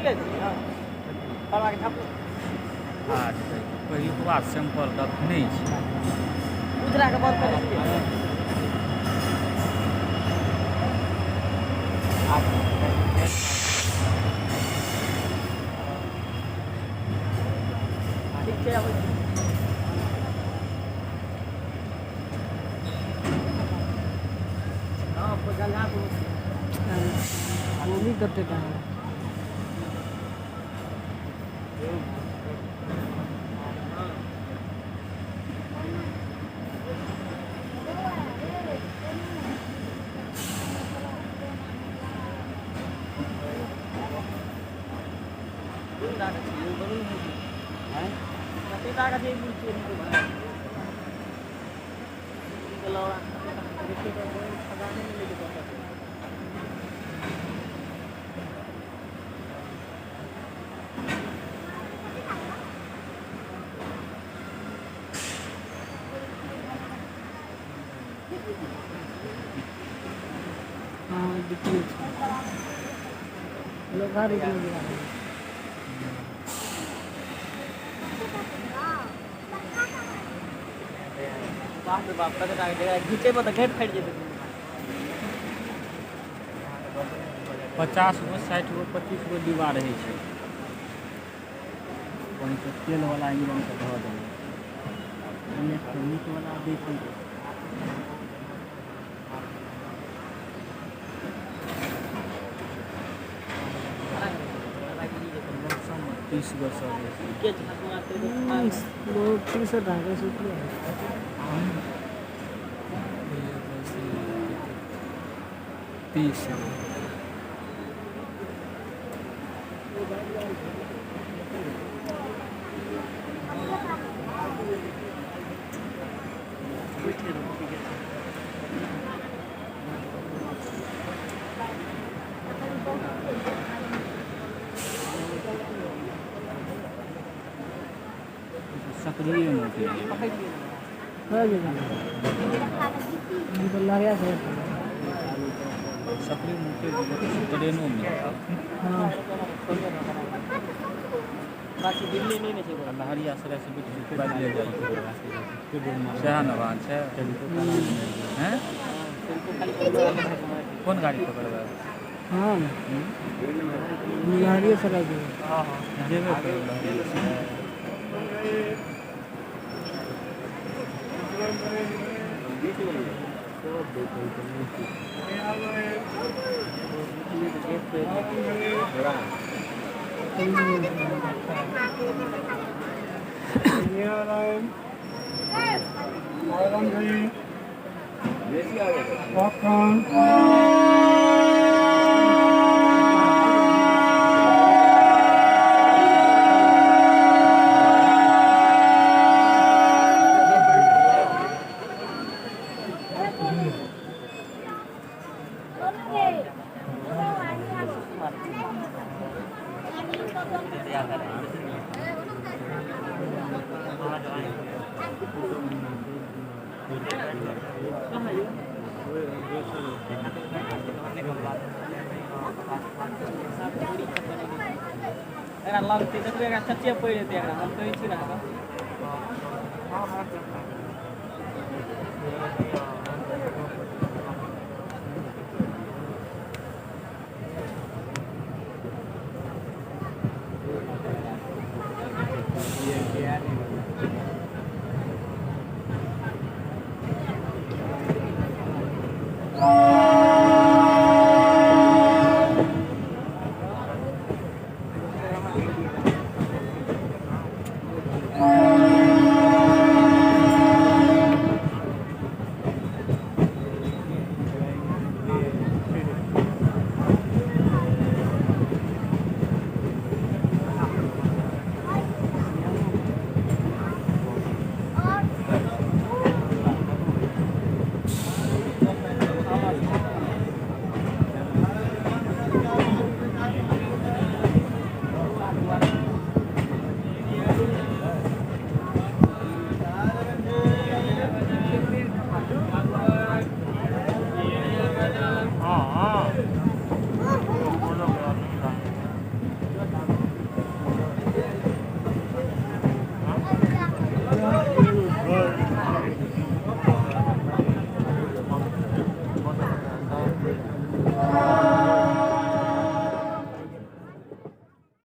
झपले छलियै परवाके झपले। अच्छा, पहिलुकवा सैंपल के अखने छै। उजरा के बंद कऽ देलियै। ठीक छै, आबै छी। हँ, झंझारपुर। गोली कते टाइम कोन टाका छै यौ? बगल मे छै। कते टाका छै? ई चोरी के भाड़ा। ई के लौड़ा कते टाका छै? देखियौ तऽ, कोन खजाने मे लेके दऽ सकैत। हँ, बिक्री छै लोहा रोड में गिरा है। बाप रे बाप, कते टाका छै? घिचेबै तऽ घेट फाटि जेतै। 50 गो, 60 गो, 25 गो डिब्बा रहै छै। ओहिसँ तेलवला इंजनके धऽ देलक, इलेक्ट्रॉनिकवला दै छै। लमसम 30 गो सब रहै छै। के छै हसुआ? बहुत 300 टाका सुखले है। 30 गो। बैठे रहू, ठीके छै। सक्रियमे उठि गेलै। पकड़ि लियौ। हो गेलै। हम तो लहरिया से। सक्रियमे उठि गेलै तऽ ट्रेनोमे। हाँ। बाकी दिल्ली नहि ने छै। लहरियासरायसँ पैदले जाइ छै, सएह ने बात छै? हैं, कोन गाड़ी पकड़बै? हाँ, लहरिया से जेबै। जेबे करब लहरियासराय। Popcorn. एकरा लगतै, देखबै, एकरा चच्चे पड़ि जेतै एकरा। हम कहै छी ने अहाँके।